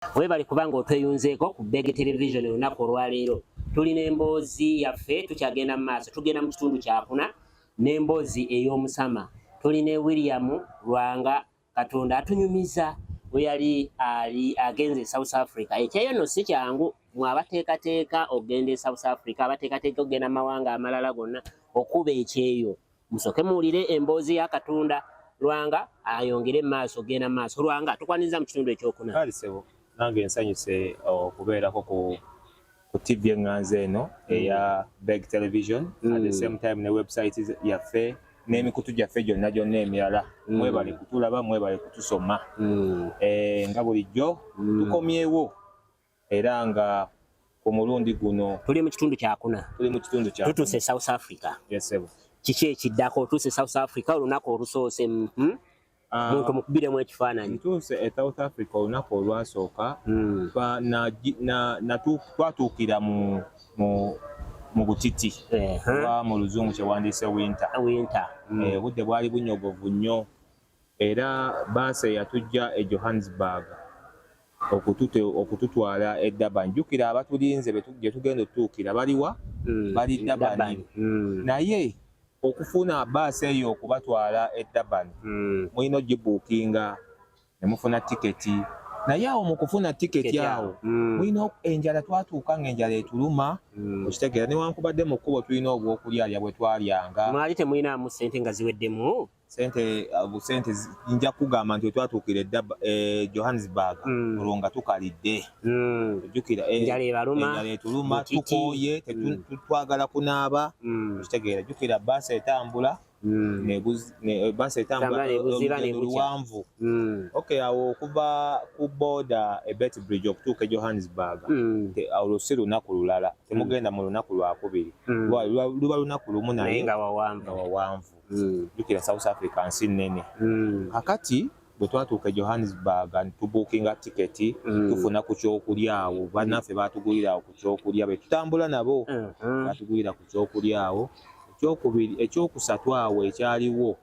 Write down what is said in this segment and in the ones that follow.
Webale kubanga otweyunzeeko ku Beg Television. Olunaku olwaleero tulina emboozi yaffe, tukyagenda mu maaso, tugenda mu kitundu kyakuna n'emboozi ey'omusama. Tulina William Lwanga Katonda atunyumiza bwe yali ali agenze e South Africa. Ekyeyo nno si kyangu mwe abateekateeka okugenda e South Africa, abateekateeka okugenda mu mawanga amalala gonna okuba ekyeyo. Musooke muwulire emboozi ya Katonda Lwanga ayongere mu maaso, ogenda mu maaso. Lwanga, tukwaniriza mu kitundu ekyokuna. Kale ssebo, nange nsanyuse okubeerako ku TV eŋŋanzi eno eya Beg Television, at the same time ne website yaffe n'emikutu gyaffe gyonna gyonna emirala. Mwebale kutulaba, mwebale kutusoma. Nga bulijjo tukomyewo era nga ku mulundi guno tuli mu kitundu kyakuna. Tuli mu kitundu kya Tutuuse South Africa. Yes, ssebo. Kiki ekiddako? Otuuse South Africa olunaku olusoose, Ah, Muntu mukubiremu ekifaananyi. Ntuuse e South Africa olunaku olwasooka. Twatuukira mu butiti oba mu Luzungu kyewandiise winter. Winter. Obudde bwali bunyogovu nnyo era baasi eyatujja e Johannesburg okututwala e Durban, jjukira abatulinze gye tugenda otutuukira baliwa? Bali Durban. Naye okufuna baasi eyo okubatwala e Durban, mulina ogibuukinga ne mufuna tiketi. Naye awo mu kufuna tiketi Tiketi awo awo. Mulina enjala, twatuuka ng'enjala etuluma. Okitegeera, newankubadde mu kkubo tulina obwokulyalya bwe twalyanga. Mwali temulinamu ssente, nga ziweddemu? Sente sente nja kugamba nti wetwatuukira e Johannesburg, olwo nga tukalidde. Ojjukira Enjala ebaluma, enjala etuluma, butiti. Tukooye, twagala kunaaba. Okitegeera, jjukira baasi etambula baasi etambula Etambula nebuziba olugendo nebukya. luwanvu. Okay, awo okuva ku border e Beitbridge okutuuka e Johannesburg, olwo si lunaku lulala, temugenda mu lunaku lwakubiri. Luba lunaku lumu naye naye nga wawanvu. Nga wawanvu. Jjukira South Africa nsi nnene. Kakati bwe twatuuka e Johannesburg, tubuukinga tiketi, tufuna ku kyokulya awo. Bannaffe batugulira awo ku kyokulya, be tutambula nabo batugulira ku kyokulya awo. Ekyokubiri, ekyokusatu awo ekyaliwo,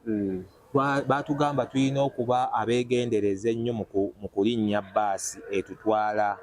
batugamba tulina okuba abeegendereza ennyo mu kulinnya baasi etutwala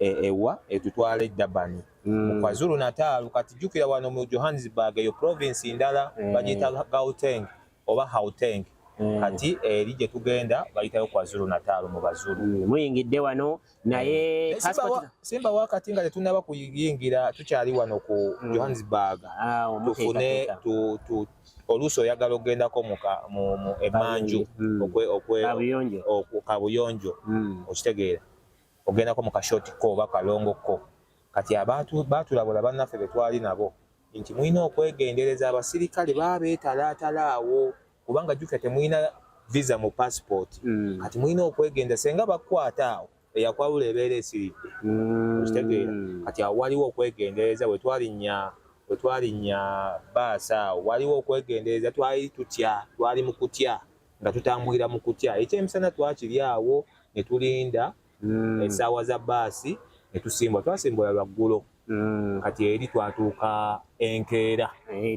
ewa etutwala e Durban mu KwaZulu Natal. Kati jjukira wano mu Johannesburg, eyo province ndala, bagiyita Gauteng oba Gauteng. Kati eri gye tugenda bayitayo KwaZulu Natal mu Bazulu. Muyingidde wano naye Naye passport Simba wakati nga tetunaba kuyingira, tukyali wano ku Johannesburg, Ah, tufune omuteekateeka. Oluusi oyagala ogendako mu emanju Kabuyonjo. Kabuyonjo. Okitegeera, ogendako mu kashort ko oba kalongo ko. Kati abantu batulabula, bannaffe be twali nabo, nti mulina okwegendereza, abasirikale baba beetalaatala awo, kubanga jjukira temulina visa mu passport. Kati mulina okwegendereza, senga bakukwata awo, eyakwawula ebeera esiridde. Okitegeera, kati awo waliwo okwegendereza. Bwe twalinnya baasi awo waliwo okwegendereza, twali tutya, twali mu kutya, nga tutambulira mu kutya. Ekyemisana twakiri awo ne tulinda essaawa za baasi ne tusimbula. Twasimbula lwaggulo. Kati eri twatuuka enkeera.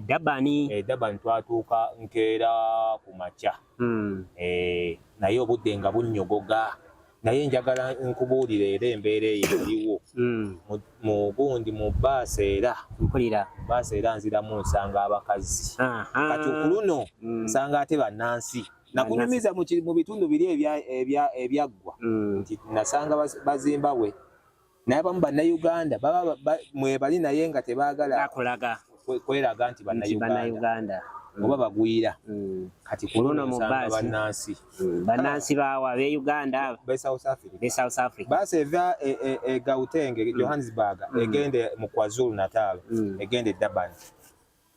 Durban. E Durban twatuuka nkeera ku makya. Naye obudde nga bunnyogoga. Naye njagala nkubuulire era embeera eyo eriwo mu gundi, mu baasi era. Mpulira. Baasi era nziramu nsanga abakazi. Kati ku luno nsanga ate bannansi. Nakunyumiza mu bitundu biri ebyaggwa nti nasanga Bazimbabwe, naye abamu Bannayuganda baba mwebali, naye nga tebaagala Bakulaga kweraga nti nti Bannayuganda Bannayuganda. Oba bagwira. Kati ku Luno luno mu nsanga baasi. bannansi. Bannansi baawa be Uganda? Be South Africa. Be South Africa. Baasi eva e Gauteng, Johannesburg, egende mu KwaZulu Natal, egende e Durban.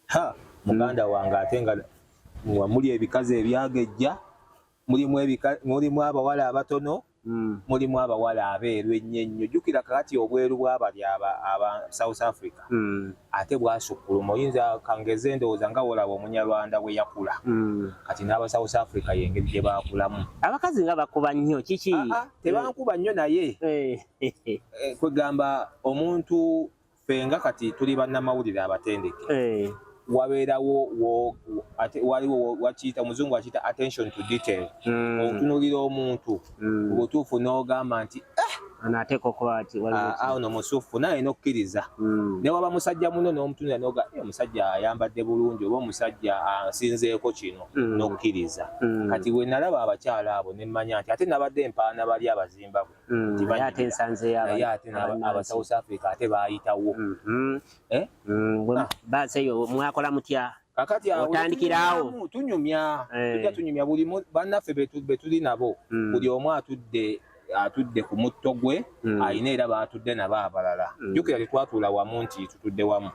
Ha, muganda wange, ate nga muli ebikazi ebyagejja, mulimu abawala abatono, mulimu abawala abeeru ennyo ennyo. Jjukira kakati obweru bw'abali aba South Africa ate bwasukkuluma. Oyinza kangeze endowooza nga wolaba Omunyarwanda bwe yakula. Kati n'aba South Africa y'engeri gye baakulamu. Abakazi nga bakuba nnyo, kiki? Ah, ah, tebankuba nnyo, naye kwegamba omuntu ffe nga kati tuli bannamawulire abatendeke, wabeerawo ate waliwo wakiyita, omuzungu akiyita attention to detail. Otunuulira omuntu mu butuufu n'ogamba nti, "Eh, Ono ateekwa okuba ki waliwo Ah, ah, ono musufu naye n'okkiriza. Ne waba musajja muno n'omutunula noga, "Eh, omusajja ayambadde bulungi," oba omusajja asinzeeko kino, n'okkiriza. Kati we nalaba abakyala abo ne mmanya nti ate nabadde empaana bali Abazimbabwe nti Naye ate banyirira. nsanzeeyo Naye ate abannansi. aba South Africa ate baayitawo. Eh? Ah. Baasi eyo mwakola mutya? Kakati awo Otandikira awo. tunyumyamu, tunyumya, tujja tunyumya buli bannaffe betuli nabo, buli omu atudde ku mutto gwe, alina era baatudde nabo abalala. Jjukira tetwatuula wamu nti tutudde wamu.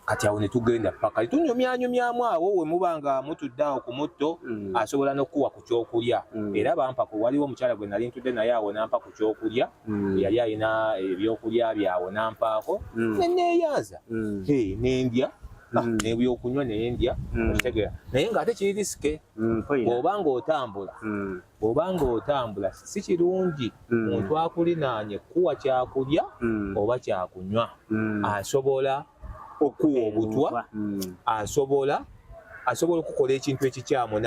Kati awo ne tugenda paka tunyumyanyumyamu awo we muba nga mutudde awo ku mutto, asobola n'okuwa ku kyokulya. Era bampa ku, waliwo omukyala gwe nali ntudde naye awo n'ampa ku kyokulya. Yali alina ebyokulya byawo n'ampaako, ne neeyanza. Hey, nendya. Ah, n'ebyokunywa nendya. Okitegeera, naye ng'ate kiri risky. Mpulira. Bw'oba ng'otambula, bw'oba ng'otambula si kirungi muntu akulinaanye kuwa kyakulya oba kyakunywa. Asobola okuwa obutwa, asobola okukola ekintu ekikyamu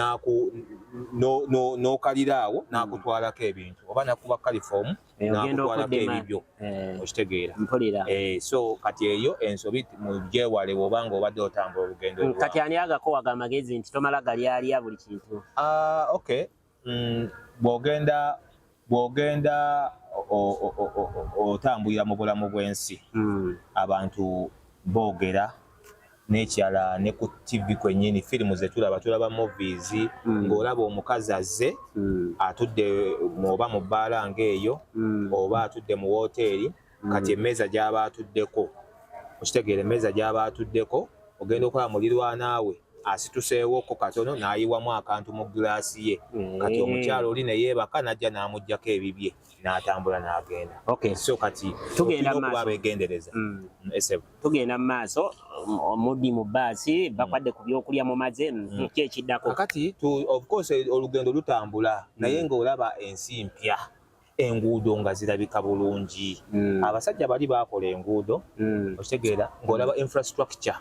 n'okalira awo n'akutwalako ebintu oba nakuba kalifoomu Eh, ogenda n'akutwalako okuddema. ebibyo. Eh, Okitegeera? Mpulira. Eh, so kati eyo ensobi mugyewale bw'oba nga obadde otambula olugendo oluwanvu. Kati ani agakowaga amagezi nti tomala galyalya buli kintu? Ah, okay. Bw'ogenda otambulira mu bulamu bw'ensi, abantu boogera n'ekirala ne ku TV kwennyini, firimu zetulaba, tulaba movies, ng'olaba omukazi azze atudde oba mu bbaala ng'eyo, oba atudde mu woteeri. Kati emmeeza gy'aba atuddeko, okitegeera, emmeeza gy'aba atuddeko, ogenda okulaba mulirwanaawe asituseewoko katono n'ayiwamu akantu mu giraasi ye. Kati omukyalo oli ne yeebaka n'ajja n'amuggyako ebibye n'atambula n'agenda. So kati Tugenda tulina okuba maaso. abeegendereza. Esebo. Tugenda mu maaso, muddi mu baasi, bakwadde ku byokulya, mumaze, ki ekiddako? Kakati of course olugendo lutambula, naye ng'olaba ensi mpya, enguudo nga zirabika bulungi. Abasajja bali bakola enguudo. Okitegeera, ng'olaba infrastructure,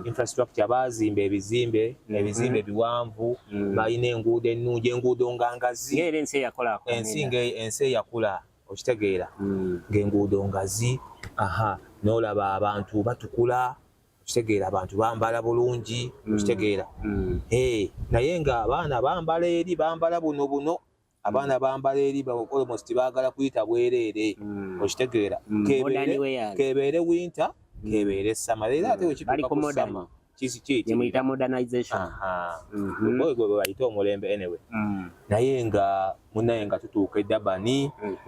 infrastructure, bazimba ebizimbe, ebizimbe biwanvu, balina enguudo ennungi, enguudo nga ngazi. Ng'era ensi eyakola. Ensi nga ensi eyakula, okitegeera, ng'enguudo ngazi. Aha, n'olaba abantu batukula, okitegeera, abantu bambala bulungi, okitegeera. Hey, naye nga abaana bambala eri bambala buno buno, abaana bambala eri almost baagala kuyita bwereere. Okitegeera? Modern wears. Kebeere winter, kebeere summer, era ate Bali wekituuka ku ku modern. summer kisi ki? Gyemuyita modernization. Aha. Gwe gwe bayita omulembe anyway. Naye nga munnaye nga tutuuka e Durban.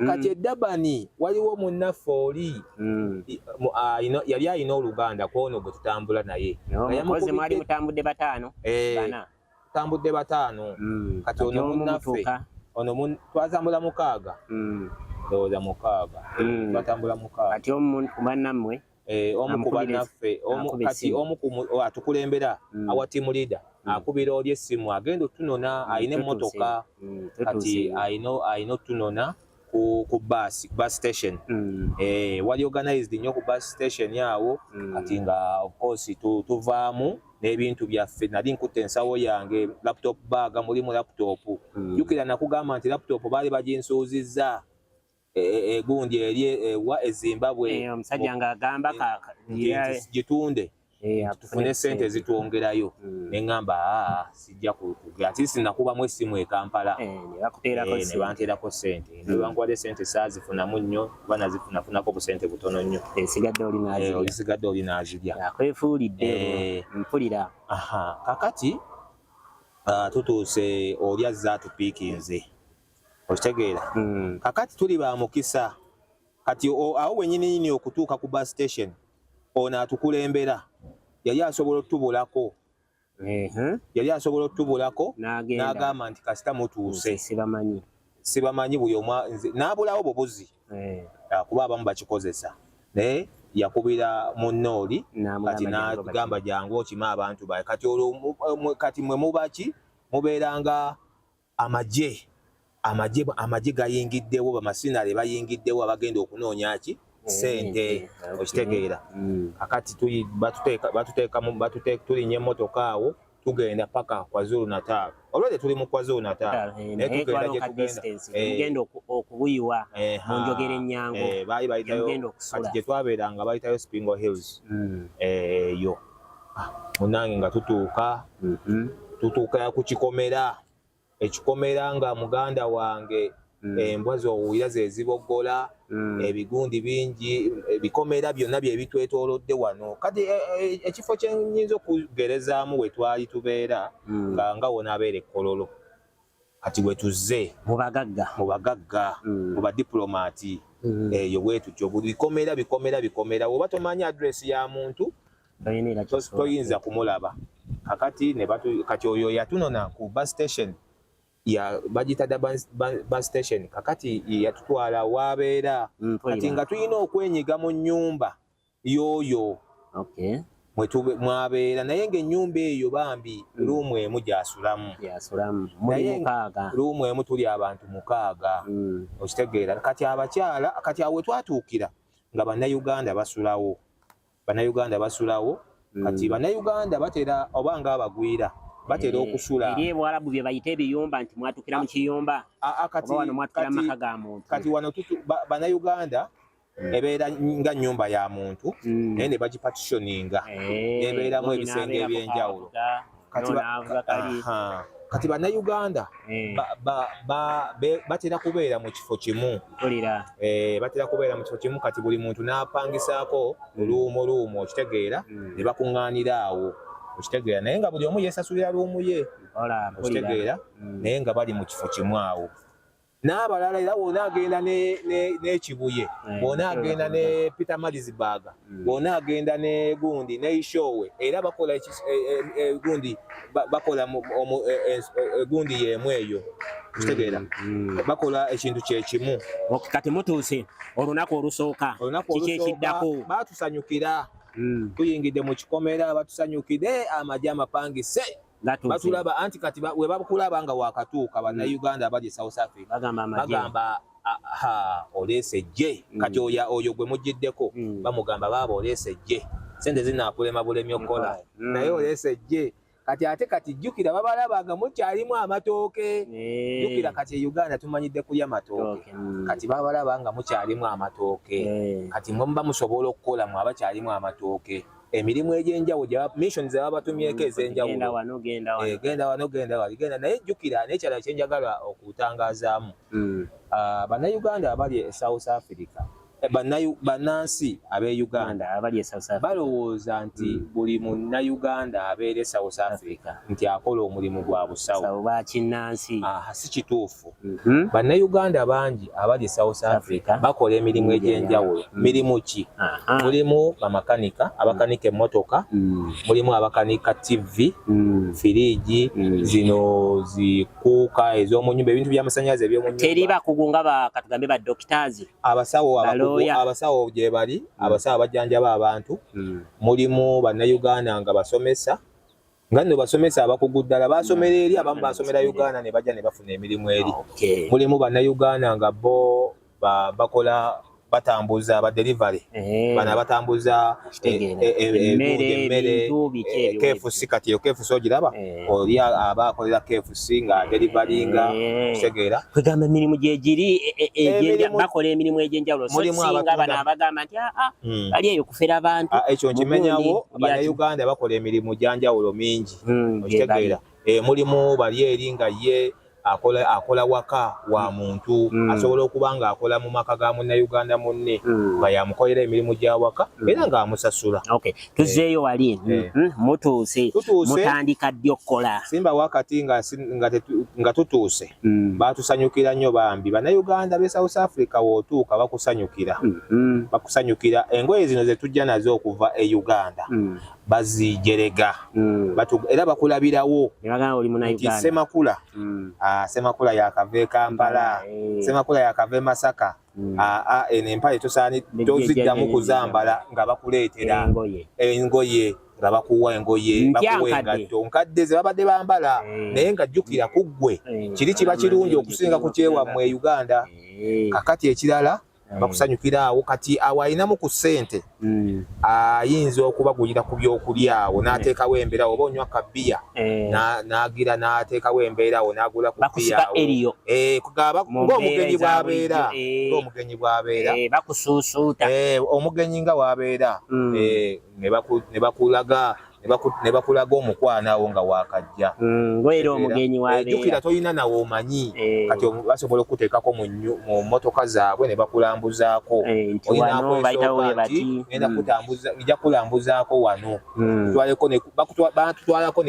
Kati e Durban waliwo munnaffe oli yali alina oluganda kwono gwe tutambula naye. Nga Mukozi mwali mutambudde bataano? Eh, Bana. Tutambudde 5. Kati ono omu munnaffe mutuuka. Ono twatambula 6. Ndowooza 6. Twatambula 6. Kati omu ku bannammwe Eh, omu ku bannaffe, akubira kati essimu. omu ku atukulembera, awa team leader, akubira oli essimu, agenda otunona, alina emmotoka. Kati Tutuuse. alina otunona ku bus station. Eh, wali organized nnyo ku bus station awo. Kati nga of course tuvaamu n'ebintu byaffe. Nali nkutte ensawo yange, laptop bag, mulimu laptop. Jjukira nakugamba nti laptop baali baginsuuzizza egundi eri ewa e Zimbabwe. Eh, omusajja ng'agamba Nti gitunde tufune sente zitwongerayo. Ne ŋŋamba, aa, sijja kugula, ati sinakubamu essimu e Kampala. Eh, ne bakuteerako Eh, ne ssente. banteerako sente. Ne bankuwadde sente saazifunamu nnyo, kuba nazifunafunako busente butono nnyo. Esigadde oli Eh, n'azirya. olisigadde oli n'azirya. Akwefuulidde. Eh. Mpulira. Aha, kakati tutuuse, oli azze atupiikinze, okitegeera? Kakati tuli ba mukisa. Kati awo wennyininyini okutuuka ku bus station, ono atukulembera yali asobola otubulako. Yali asobola otubulako N'agenda. n'agamba nti kasita mutuuse, Nze sibamanyi. Sibamanyi, buli omu n'abulawo bubuzi. Kuba abamu bakikozesa, naye yakubira munne oli. N'amugamba Kati jangu. n'agamba jangu okime abantu bae. Kati olwo kati mwe mubaki mubeeranga amagye, amagye gayingiddewo, bamasinale bayingiddewo, abagenda okunoonya ki? Sente. Okitegeera? Kakati tulinnya emmotoka awo. Tugenda paka KwaZulu Natal. Olwedde tuli mu KwaZulu Natal, naye tugenda gye tugenda. Mugenda okubuyiwa mu njogera ennyangu. Baali bayitayo kati gye twabeeranga bayitayo Spingo Hills. Eyo munange nga tutuuka, tutuuka ku kikomera. Ekikomera nga muganda wange embwa z'owulira ze ziboggola, ebigundi bingi, ebikomera byonna bye bitwetoolodde wano. Kati ekifo kye nnyinza okugerezaamu we twali tubeera nga wonaabeera e Kololo. Kati we tuzze mu bagagga, mu bagagga, mu badiplomaati. Eyo bwe tutyo, bikomera bikomera bikomera. Oba tomanyi address ya muntu, toyinza kumulaba. Kakati ne kati oyo yatunona ku bus station ya bagiyita bus station. Kakati yatutwala wabeera. Kati nga tulina okwenyiga mu nnyumba y'oyo mwabeera, naye ng'ennyumba eyo bambi room emu gy'asulamu. Naye room emu tuli abantu 6. Okitegeera? Kati abakyala, kati awo twatuukira nga Bannayuganda basulawo, Bannayuganda basulawo. Kati Bannayuganda batera oba nga abagwira batera okusula eri Ebuwarabu bye bayita ebiyumba, nti mwatukira mu kiyumba oba wano mwatukira mu maka ga muntu? Kati wano Bannayuganda ebeera nga nnyumba ya muntu, naye ne bagipartitioninga, nebeeramu ebisenge ebyenjawulo. Kati Bannayuganda batera kubeera mu kifo kimu, batera kubeera mu kifo kimu. Kati buli muntu n'apangisaako room room, okitegeera, ne bakuŋŋaanira awo, okitegeera, naye nga buli omu yeesasulira room ye, okitegeera, naye nga bali mu kifo kimu awo. N'abalala era wona agenda n'ekibuye, wona agenda ne Pietermaritzburg, wona agenda ne gundi ne Eshowe, era bakola gundi bakola gundi y'emu eyo, okitegeera, bakola ekintu kyekimu. Kati mutuuse olunaku olusooka, kiki ekiddako? Batusanyukira. Tuyingidde mu kikomera, batusanyukire, amagye amapangise batulaba. Anti kati we bakulaba nga wakatuuka, Bannayuganda abali e South Africa bagamba, oleese ejje. Kati oyo gwe mugiddeko bamugamba, baaba oleese ejje, sente zinaakulema bulemi okukola, naye oleese ejje. Kati ate kati jjukira babalaba nga mukyalimu amatooke. Jjukira kati e Uganda tumanyidde kulya matooke. Kati babalaba nga mukyalimu amatooke. Kati mwe muba musobola okukola mwe abakyalimu amatooke emirimu egy'enjawulo, mission ze babatumyeko ez'enjawulo, genda wano, genda wali, genda. Naye jjukira n'ekirala kyenjagala okutangazaamu, Bannayuganda abali e South Africa, bannansi ab'e Uganda balowooza nti buli Munnayuganda abeera e South Africa nti akola omulimu gwa busawo. Si kituufu. Bannayuganda bangi abali e South Africa bakola emirimu egy'enjawulo. Mirimu ki? Mulimu bamakanika abakanika emmotoka, mulimu abakanika TV, firiigi, zino zikuuka ez'omu nyumba, ebintu by'amasannyalaze eby'omu nyumba. Teri bakugu nga katugambe ba doctors? Abasawo abakugu, abasawo gye bali, abasawo abajjanjaba abantu. Mulimu Bannayuganda nga basomesa, nga nno basomesa abakugu ddala, basomera eri, abamu basomera Uganda ne bajja ne bafuna emirimu eri. Mulimu Bannayuganda nga bo bakola, batambuza ba delivery, bano abatambuza emmere, KFC. Kati eyo KFC ogiraba, oli aba akolera KFC nga deliveringa, kitegeera? Kwegamba emirimu gyegiri, bakola emirimu egy'enjawulo, so singa bano abagamba nti aa bali eyo kufera abantu. Ekyo nkimenyawo. Bannayuganda bakola emirimu gyanjawulo mingi, okitegeera? Mulimu bali eri nga ye akola, akola waka wa muntu. Asobola okuba nga akola mu maka ga Munnayuganda munne, nga yamukolera emirimu gya waka era ng'amusasula. Okay, tuzzeeyo wali. Mutuuse, mutandika ddi okukola? Simba wakati nga tutuuse, batusanyukira nnyo bambi Bannayuganda b'e South Africa. Wootuuka bakusanyukira, bakusanyukira. Engoye zino ze tujja nazo okuva e Uganda bazijerega, era bakulabirawo nti Semakula, Semakula yakava e Kampala, Semakula yakava e Masaka. Eno empale tosaani toziddamu kuzambala, nga bakuleetera engoye, nga bakuwa engoye, bakuwa engatto nkadde ze babadde bambala, naye nga jjukira ku ggwe kiri kiba kirungi okusinga ku kyewammwe e Uganda. Kakati ekirala Bakusanyukira awo. Kati awo alinamu ku ssente, ayinza okubagulira ku byokulya awo n'ateekawo embeera, oba onywa kabiya, n'agira n'ateekawo embeera awo n'agula ku Bakusika bbiya awo. Eriyo. Kugaba Mu mbeera ng'omugenyi eza bw'abeera, bulijjo, eh. ng'omugenyi bw'abeera. Bakusuusuuta. Omugenyi nga w'abeera, ne bakulaga omukwano awo nga wakajja. Ng'era omugenyi Jjukira wabeera. Tolina nawe omanyi. Kati basobola okuteekako mu mmotoka zaabwe ne bakulambuzaako. Nti Olina wano bayitawo akwesooka we nti bati. ngenda kutambuza, nja kulambuzaako wano. Tutwaleko batutwalako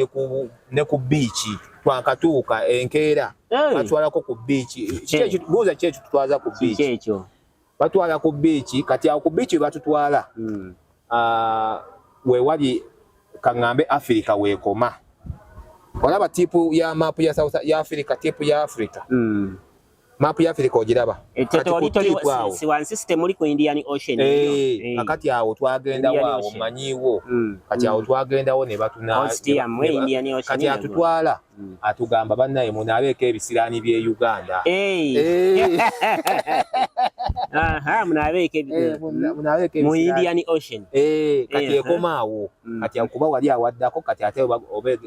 ne ku biiki. Twakatuuka enkeera, batwalako ku biiki. Buuza ki ekyo tutwaza ku Kiki biiki? ekyo? Batwala ku biiki. Kati awo ku biiki we batutwala, wewali kaŋŋambe Africa weekoma. Olaba tip ya maapu ya South ya Africa, tip ya Africa, maapu ya Africa ogiraba? Kati ku tip awo. Si wansi si temuli ku Indian Ocean eyo? Kakati awo twagendawo Indian awo Ocean. manyiwo. Kati awo twagendawo ne batuna Coast yammwe, Indian Ocean kati nayo. Atutwala, atugamba, "Bannaye, munaabeeko ebisiraani by'e Uganda." Aha, munaabeeko Munaabeeko mu ebisiraani. Indian Ocean. Kati ekoma awo. Kati awo kuba wali awaddako, kati ate oba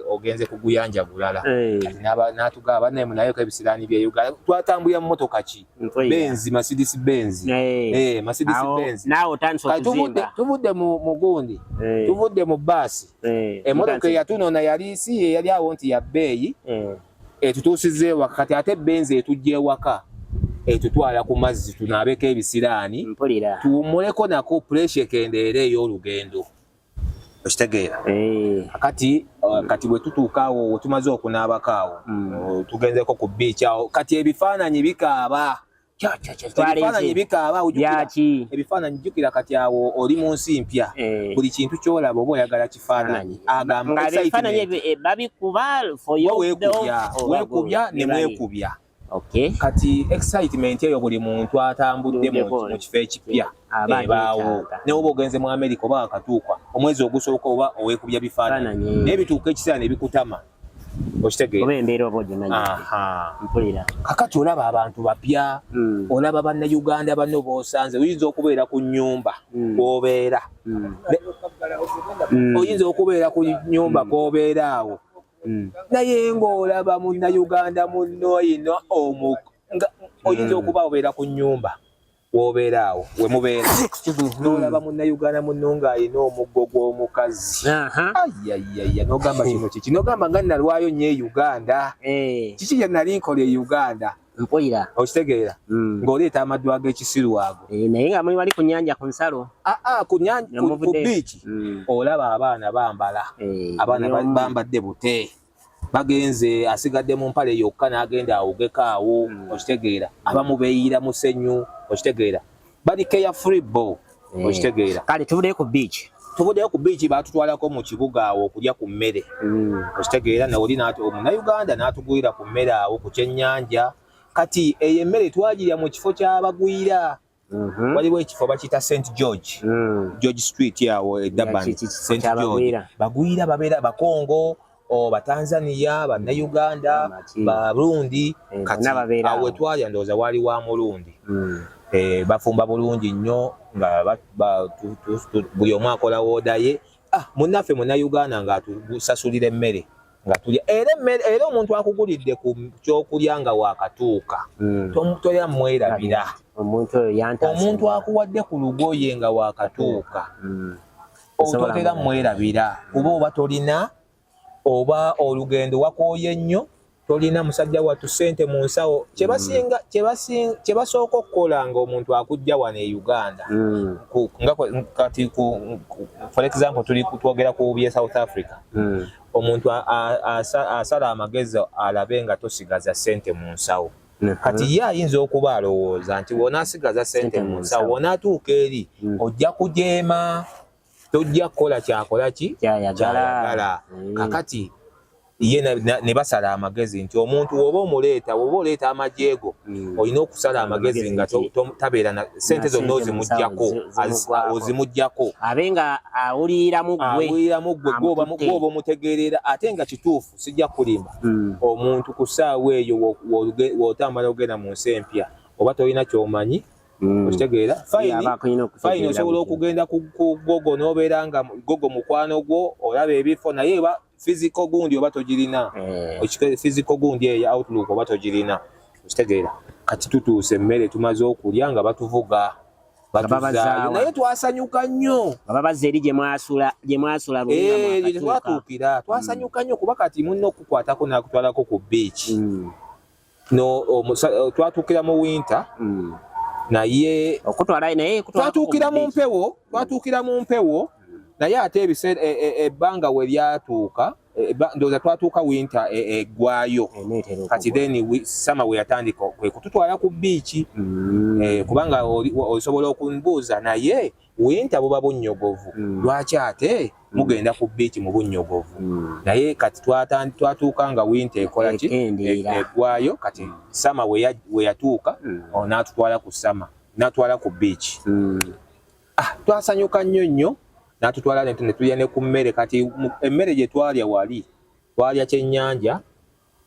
ogenze ku guyanja gulala. Kati n'atugamba, "Bannaye, munaabeeko ebisiraani by'e Uganda." Twatambulira mu motoka ki? Mpulira. Benz, Mercedes Benz. Mercedes Awo Benz. naawe otandise Kati okuzimba. tuvudde mu gundi, tuvudde mu baasi, emmotoka eyatunona yali si ye yali awo nti ya bbeeyi, etutuusizza ewaka. Kati ate Benz etujja ewaka, etutwala ku mazzi tunaabeko ebisiraani, Mpulira. tuwummuleko nako, pressure ekendeere ey'olugendo, okitegeera? Kati bwe tutuuka awo, we tumaze okunaabako awo, tugenzeko ku beach awo. Kati ebifaananyi bikaaba. Kyo, kyo, kyo, Ebifaananyi twaleeze. bikaaba, ojjukira? Byaki? Ebifaananyi, jjukira kati awo oli mu nsi mpya. Buli kintu ky'olaba oba oyagala kifaananyi. Agamba Nga ebifaananyi excitement. ebyo, babikuba for your Weekubya, oba weekubya ne bali? mwekubya. Okay. Kati excitement eyo, buli muntu atambudde Tuddeko. mu kifo ekipya Aba ebaawo. agyetaaga. Ne oba ogenze mu America oba akatuuka omwezi ogusooka, oba oweekubya bifaananyi, Bifaananyi. naye bituuka ekiseera ne bikutama, okitegeera? Oba embeera oba ogimanyi. Aha. Mpulira. Kakati olaba abantu bapya, olaba Bannayuganda banno b'osanze. Oyinza okubeera ku nnyumba kw'obeera, oyinza okubeera ku nnyumba kw'obeera awo, naye ng'olaba Munnayuganda munno ino omu nga oyinza okuba obeera ku nnyumba w'obeera awo we mubeera, n'olaba Munnayuganda munno ng'alina omuggo gw'omukazi. Ayayaya, n'ogamba kino kiki? N'ogamba nga nalwayo nnyo e Uganda. Kiki kye nali nkola e Uganda? Mpulira. Okitegeera? Ng'oleeta amaddu ag'ekisiru ago. Naye nga muli wali ku nnyanja ku nsalo. Aa, ku nyanja, ku Nemuvudde. biiki, olaba abaana bambala, abaana Buli omu. bambadde bute, bagenze, asigadde mu mpale yokka n'agenda awugeko awo, okitegeera? Abamu beeyiira musenyu, okitegeera? Bali carefree bo, okitegeera? Kale tuvuddeyo ku beach. Tuvuddeyo ku biiki, baatutwalako mu kibuga awo okulya ku mmere, okitegeera? Nawoli Omunnayuganda n'atugulira ku mmere awo ku kyennyanja. Kati eyo emmere twagirya mu kifo ky'abagwira. Waliwo ekifo bakiyita St George, George Street awo e Durban. Kifo St George. Ky'abagwira. Bagwira babeera Bakongo, Batanzania, Bannayuganda, Amaki. Barundi. Kati Bonna babeera awo awo. wetwalya ndowooza waali wa Mulundi. Bafumba bulungi nnyo nga buli omu akola wooda ye. Munnaffe Munnayuganda ng'atusasulira emmere nga tulya. Era emmere, era omuntu akugulidde ku kyokulya nga wakatuuka, tolya mwerabira. Omuntu oyo yantaasa. Omuntu akuwadde ku lugoye nga wakatuuka, Osobola ototera mwerabira, kuba oba tolina, oba olugendo wakooye nnyo, tolina musajja wattu ssente mu nsawo. Kyebasinga kyebasooka okukola nga omuntu akujja wano e Uganda, nga kati for example tuli twogera ku bye South Africa, omuntu asala amagezi alabe nga tosigaza ssente mu nsawo. Kati ye ayinza okuba alowooza nti bw'onaasigaza ssente Ssente mu mu nsawo, nsawo. bw'onaatuuka eri, ojja kujeema, tojja kukola kyakola ki Kyayagala. kyayagala. Kakati ye ne basala amagezi nti omuntu woba omuleeta, woba oleeta amajeego, olina okusala amagezi Amagezi nga nti- tabeera na sente Na zonna, ssente mu nsawo ozimuggyako, zimugwako. ozimuggyako. Abe nga awuliramu ggwe. Awuliramu ggwe, Amututte. gwoba omutegeerera. Ate nga kituufu, sijja kulimba, omuntu ku ssaawa eyo w'otambula ogenda mu nsi empya, oba tolina ky'omanyi, Okitegeera? Fine, osobola okugenda ku Google n'obeera nga Google mukwano gwo, olaba ebifo, naye eba physical gundi oba togirina. Physical gundi eya outlook oba togirina. Okitegeera? Kati tutuuse, emmere tumaze okulya, nga batuvuga, batuzaayo, naye twasanyuka nnyo. Nga babazza eri gye mwasula, gye mwasula. Gye twatuukira twasanyuka nnyo, kuba kati munno okukwatako nakutwalako ku beach. No twatuukira mu winter, naye okutwala naye twatuukira mu mpewo, twatuukira mu mpewo, naye ate ebiseera ebbanga we lyatuuka, ndowooza twatuuka winter eggwayo. Kati then summer we yatandika kwe kututwala ku beach, kubanga osobola okumbuuza, naye winter buba bunnyogovu, lwaki ate mugenda ku beach mu bunnyogovu? Naye kati twatuuka nga winter ekola ki, eggwayo. Kati summer we yatuuka, n'atutwala ku summer, n'atwala ku beach. Ah, twasanyuka nnyo nnyo, n'atutwala ne tulya ne ku mmere. Kati emmere gye twalya wali, twalya kyennyanja,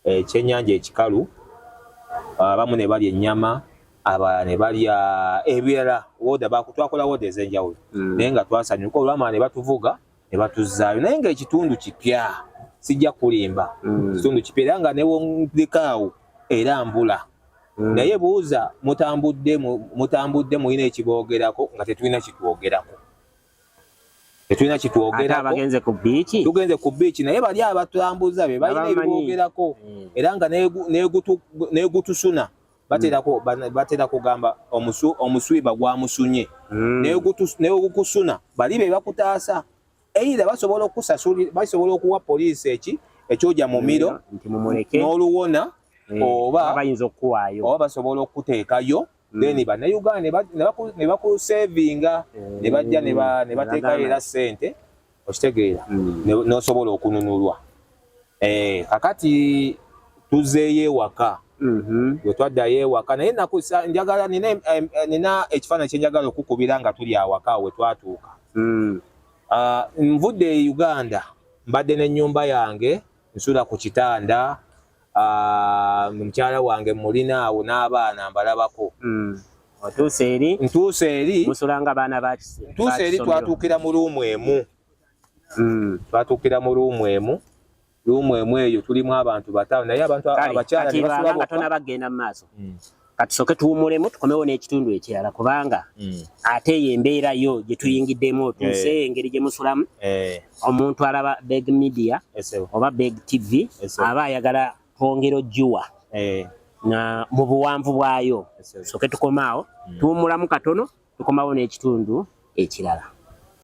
ekyennyanja ekikalu, abamu ne balya ennyama, abalala ne balya ebirala. Woda twakola woda ez'enjawulo, naye nga twasanyuka. Olwamala ne batuvuga ne batuzzaayo, naye ng'ekitundu kipya, sijja kulimba, kitundu kipya, era nga newondekaawo era mbula. Naye buuza, mutambudde, mutambudde, mulina ekiboogerako? Nga tetulina kitwogerako, tetulina kitwogerako. Abagenze ku beach? Tugenze ku beach, naye bali abatambuza be balina ebiboogerako, era nga negutusuna batera kugamba omuswiba gwamusunye, negukusuna bali be bakutaasa. Either basobola okusasulira, basobola okuwa poliisi eki ekyoja mumiro n'oluwona, oba bayinza okukuwaayo, oba basobola okuteekayo. Then bannayuganda ne bakusevinga, ne bajja ne bateekayo era ssente. Okitegeera? N'osobola okununulwa. Kakati tuzeeyo ewaka. Bwe twaddayo ewaka, naye njagala nina ekifaananyi kye njagala okukubira nga tuli awaka we twatuuka. Nvudde e Uganda, mbadde n'ennyumba yange, nsula ku kitanda, mukyala wange mulina awo n'abaana mbalabako. Otuuse eri? Ntuuse eri. Musulanga baana ba Ntuuse eri, twatuukira mu room emu. Twatuukira mu room emu, room emu eyo tulimu abantu bataano, naye abantu abakyala ne basula bokka. Tonabagenda mu maaso, katusooke tuwummulemu, tukomewo n'ekitundu ekirala, kubanga ate eyo embeera yo gye tuyingiddemu, otuuse, engeri gye musulamu, omuntu alaba Beg Media oba Beg TV aba ayagala twongera ojjuwa na mu buwanvu bwayo. Sooke tukomaawo, tuwummulamu katono, tukomawo n'ekitundu ekirala.